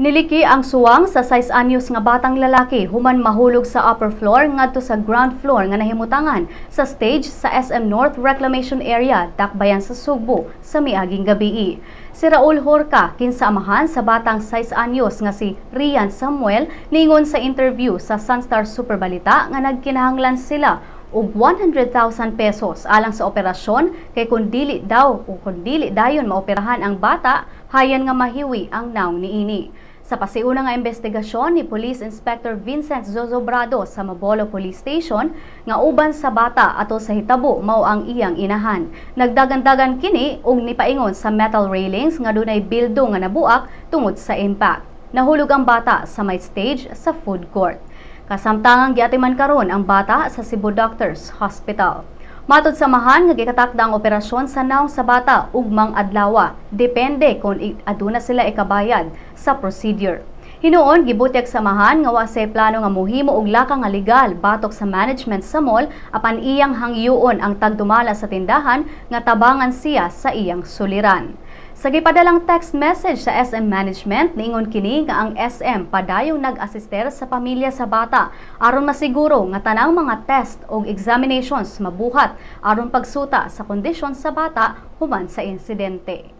Niliki ang suwang sa 6 anyos nga batang lalaki human mahulog sa upper floor ngadto sa ground floor nga nahimutangan sa stage sa SM North Reclamation Area, Dakbayan sa Sugbo sa miaging gabii. Si Raul Horca, kinsa amahan sa batang 6 anyos nga si Rian Samuel, ningon sa interview sa Sunstar Super Balita nga nagkinahanglan sila og 100,000 pesos alang sa operasyon kay kung dili daw o kung dili dayon maoperahan ang bata, hayan nga mahiwi ang nawong niini. Sa pasiuna nga investigasyon ni Police Inspector Vincent Zozobrado sa Mabolo Police Station nga uban sa bata ato sa hitabo mao ang iyang inahan. Nagdagandagan kini og nipaingon sa metal railings nga dunay bildo nga nabuak tungod sa impact. Nahulog ang bata sa may stage sa food court. Kasamtangang giatiman karon ang bata sa Cebu Doctors Hospital. Matod sa amahan nga gikatakda ang operasyon sa nawong sa bata ugmang adlawa, depende kung aduna sila ikabayad sa procedure. Hinuon gibutyag sa amahan nga wa say plano nga mohimo og lakang nga legal batok sa management sa mall, apan iyang hangyoon ang tagdumala sa tindahan nga tabangan siya sa iyang suliran. Sa gipadalang text message sa SM Management, niingon kini nga ang SM padayong nag-asister sa pamilya sa bata aron masiguro nga tanang mga test o examinations mabuhat aron pagsuta sa kondisyon sa bata human sa insidente.